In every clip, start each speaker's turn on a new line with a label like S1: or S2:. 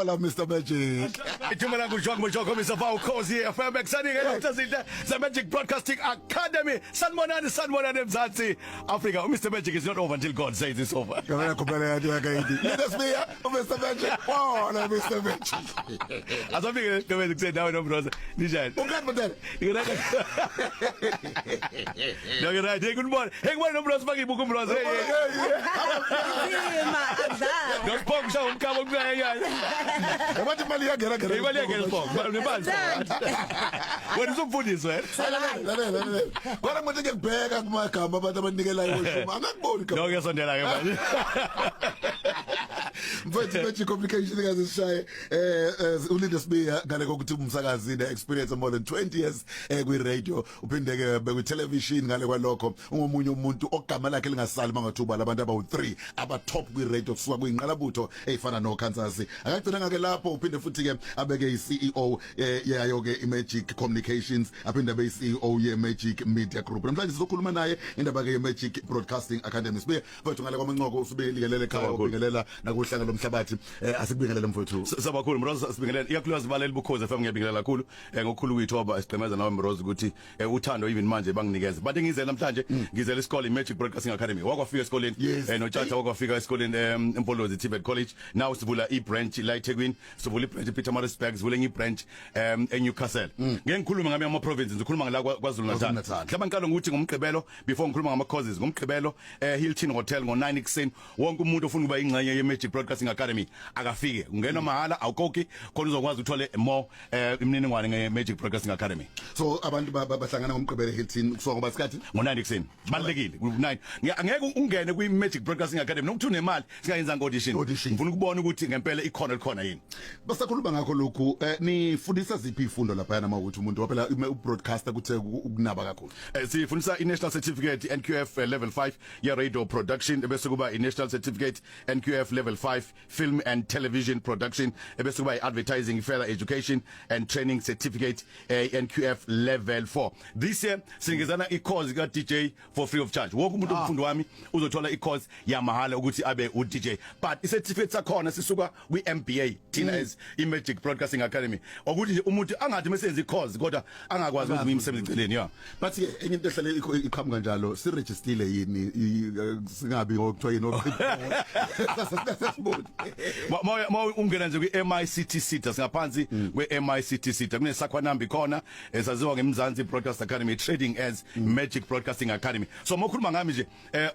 S1: Hola Mr Magic.
S2: Ithumela kuJock Mojoko Mr Fawu Khosi FM ekuseni ke Dr Zinhle the Magic Broadcasting Academy. Sanibonani, sanibonani eMzansi Africa. Mr Magic is not over until God says it's over.
S1: Ngabona khumela yathi yakayidi. Linda Sibiya, Mr Magic. Hola Mr Magic.
S2: Asafike gqibeze kusendawo noMroza. Ninjani?
S1: Ungathi mntana.
S2: No, you're right. Hey, good morning. Hey, good morning noMroza, bangibuka uMroza. Hey.
S3: Nzima akudlali.
S2: Nosibongo shaya umkhaba okuncane.
S1: Yabathi imali iyangena ngena.
S2: Imali iyangena sibongo. Nemali. Wena usumfundisi wena.
S1: Lalela lalela. Kodwa manje ngiyakubheka kumagama abantu abanikelayo oshuma. Angakuboni
S2: No, kuyasondela ke manje.
S1: Mfethu, Magic Communication kaze sishaye uLinda Sibiya ngale kokuthi umsakazi ne experience more than 20 years kwi radio, uphinde ke bekwi television. Ngale kwalokho ungomunye umuntu ogama lakhe lingasali mangathuba labantu abawu3 aba top kwi radio kusuka kuyinqalabutho ezifana no Kansas. Akagcina ngake lapho, uphinde futhi ke abeke i CEO yayo ke iMagic Communications, aphinde abe i CEO ye Magic Media Group. Namhlanje sizokhuluma naye indaba ke ye Magic Broadcasting Academy. Sibiya mfethu, ngale kwamancoko usubingelele ekhaya, ubingelela nakuhlanga lomhlabathi. Asikubingelele mfethu.
S2: Sabakhulu Mroza, sibingelele ikakhulukazi baleli bukhozi FM. Ngiyabingelela kakhulu ngokukhulu ukuyithoba esigqemeza nawe Mroza ukuthi uthando even manje banginikeza, but ngizele namhlanje, ngizele isikole iMagic Broadcasting Academy. Wakwafika esikoleni noTshatha wakwafika esikoleni eMfolozi TVET College. Now sivula i-branch la eThekwini, sivula i-branch ePietermaritzburg, sivule enye i-branch eNewcastle. Ngeke ngikhulume ngami ama provinces, ngikhuluma ngala KwaZulu Natal.
S1: Natal.
S2: Mhlawumbe ngiqala ngokuthi ngoMgqibelo, before ngikhuluma ngama courses, ngoMgqibelo Hilton Hotel ngo9 ekuseni, wonke umuntu ofuna ukuba ingxenye ye Magic Broadcasting Academy akafike. Ungena mahala, awukoki khona, uzokwazi uthole more imininingwane nge Magic Broadcasting Academy.
S1: So abantu bahlangana ngoMgqibelo Hilton kusuka ngoba isikhathi?
S2: Ngo9 ekuseni. Balekile ku9. Angeke ungene kwi Magic Broadcasting Academy nokuthi unemali singayenza audition.
S1: Audition.
S2: Ngifuna ukubona ukuthi ngempela ikhona likhona yini.
S1: Basakhuluma ngakho lokhu, nifundisa ziphi ifundo lapha nama ukuthi umuntu waphela ubroadcaster kuthe ukunaba kakhulu?
S2: Sifundisa i-National Certificate NQF level 5 ye radio production, bese kuba i-National Certificate NQF level 5 film and television production, bese kuba i-advertising further education and training certificate NQF level 4. This year sinikezana i-course ka DJ for free of charge. Wonke umuntu umfundi wami uzothola i-course yamahala ukuthi abe u DJ, but i-certificate sakhona sisuka kwi MBA thina as i-Magic Broadcasting Academy, ukuthi nje umuntu angathi mesenza i-course kodwa angakwazi ukuthi imisebenzi eceleni, yeah.
S1: But ke enye into ehlale iqhamuka njalo, siregisterile yini singabi ngokuthiwa yini oqhibho?
S2: Ma ungena nje kwi-MICT SETA, singaphansi kwe-MICT SETA, kuneSAQA number khona esaziwa ngeMzansi Broadcast Academy trading as Magic Broadcasting Academy. So mawukhuluma ngami nje,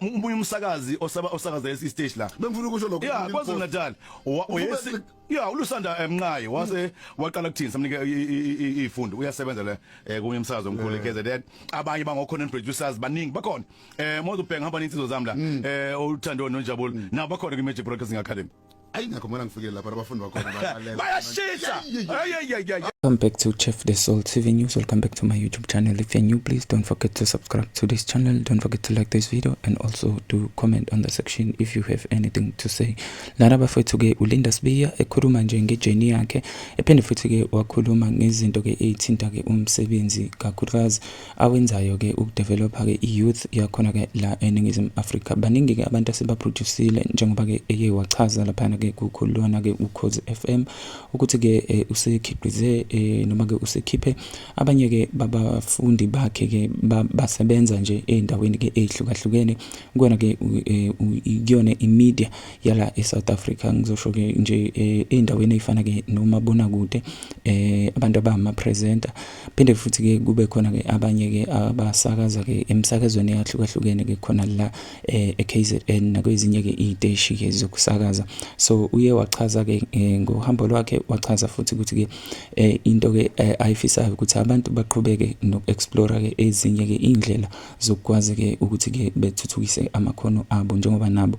S2: umunye umsakazi osaba osakaza lesi stage la.
S1: Bengifuna ukusho lokho.
S2: Yeah, KwaZulu Natal. Oyesi, yeah, uLusanda Mnqayi wase waqala kuthini, samnika izifundo, uyasebenza le kunye umsakazo omkhulu eKZN. Abanye bango content producers, baningi bakhona. Mawuzobheka hamba insizwa zami la, uThando noNjabulo, nabo bakhona kwi Magic Broadcasting Academy.
S1: Ayingakho mina ngifikile lapha, abafundi bakhona balalela.
S2: Bayashisa. Ay ay ay ay.
S4: Welcome back to Chef the Soul TV News. Welcome back to my YouTube channel. If you're new, please don't forget to subscribe to this channel. Don't forget to like this video and also to comment on the section if you have anything to say. Lana bafethu ke uLinda Sibiya ekhuluma nje ngejourney yakhe, ephinde futhi ke wakhuluma ngezinto ke ezithinta ke umsebenzi kakhulukazi awenzayo ke ukudevelopa ke i-youth yakhona ke la eNingizimu Afrika. Baningi ke abantu asebaproducile, njengoba ke eye wachaza laphana ke kukhulwana ke uKhozi FM ukuthi ke usekhiqize noma ke usekhiphe abanye ke babafundi bakhe ke basebenza nje ezindaweni ke ezihlukahlukene kuyona ke kuyona imedia yala eSouth Africa. Ngizosho ke nje ezindaweni ezifana ke nomabonakude, abantu abama presenter, phinde futhi ke kube khona ke abanye ke abasakaza ke emsakazweni eyahlukahlukene ke khona la eKZN nakwezinye ke iziteshi ke zokusakaza. So uye wachaza ke ngohambo lwakhe, wachaza futhi ukuthi ke into ke ayifisayo ukuthi abantu baqhubeke noku-explore ke ezinye ke indlela zokukwazi ke ukuthi ke bethuthukise amakhono abo, njengoba nabo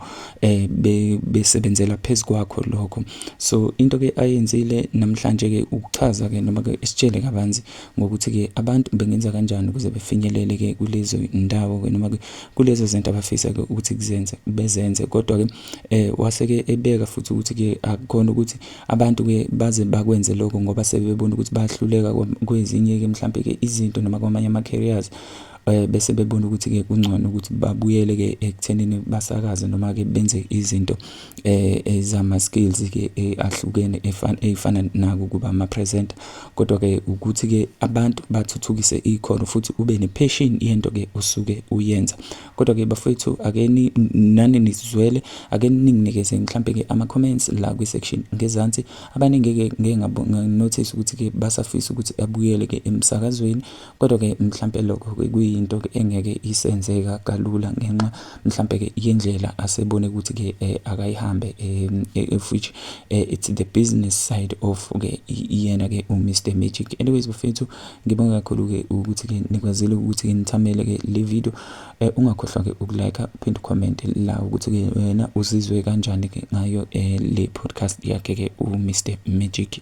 S4: besebenzela phezu kwakho lokho. So into ke ayenzile namhlanje ke ukuchaza ke noma ke isitshele kabanzi ngokuthi ke abantu bengenza kanjani ukuze befinyelele ke kulezo ndawo ke noma ke kulezo zinto abafisa ke ukuthi kuzenze bezenze. Kodwa ke wase ke ebeka futhi ukuthi ke akukhona ukuthi abantu ke baze bakwenze lokho ngoba sebebona ukuthi bayahluleka kwezinye ke mhlambe ke izinto noma kwamanye ama careers. Eh, bese bebona ukuthi ke kungcono ukuthi babuyele ke ekuthenini basakaze noma ke benze izinto eh ezama skills ke eh, ahlukene efana efana nako kuba ama presenter. Kodwa ke ukuthi ke abantu bathuthukise ikhono futhi ube ne passion yento ke osuke uyenza. Kodwa ke bafethu, ake ni nani nizwele, ake ninginikeze mhlambe ke ama comments la kwi section ngezansi. Abaningi ke ngeke nganotice ukuthi ke basafisa ukuthi abuyele ke emsakazweni, kodwa ke mhlambe lokho ke kuyinto ke engeke isenzeka kalula ngenxa mhlambe ke yendlela asebone ukuthi ke eh, akayihambe, eh, of which it's the business side of ke yena ke uMr Magic. Anyways bafethu, ngibonga kakhulu ke ukuthi ke nikwazile ukuthi ke nithamele ke le video. Ungakhohlwa ke ukulike, uphinde ucomment la ukuthi ke wena uzizwe kanjani ke ngayo le podcast yakhe ke uMr Magic.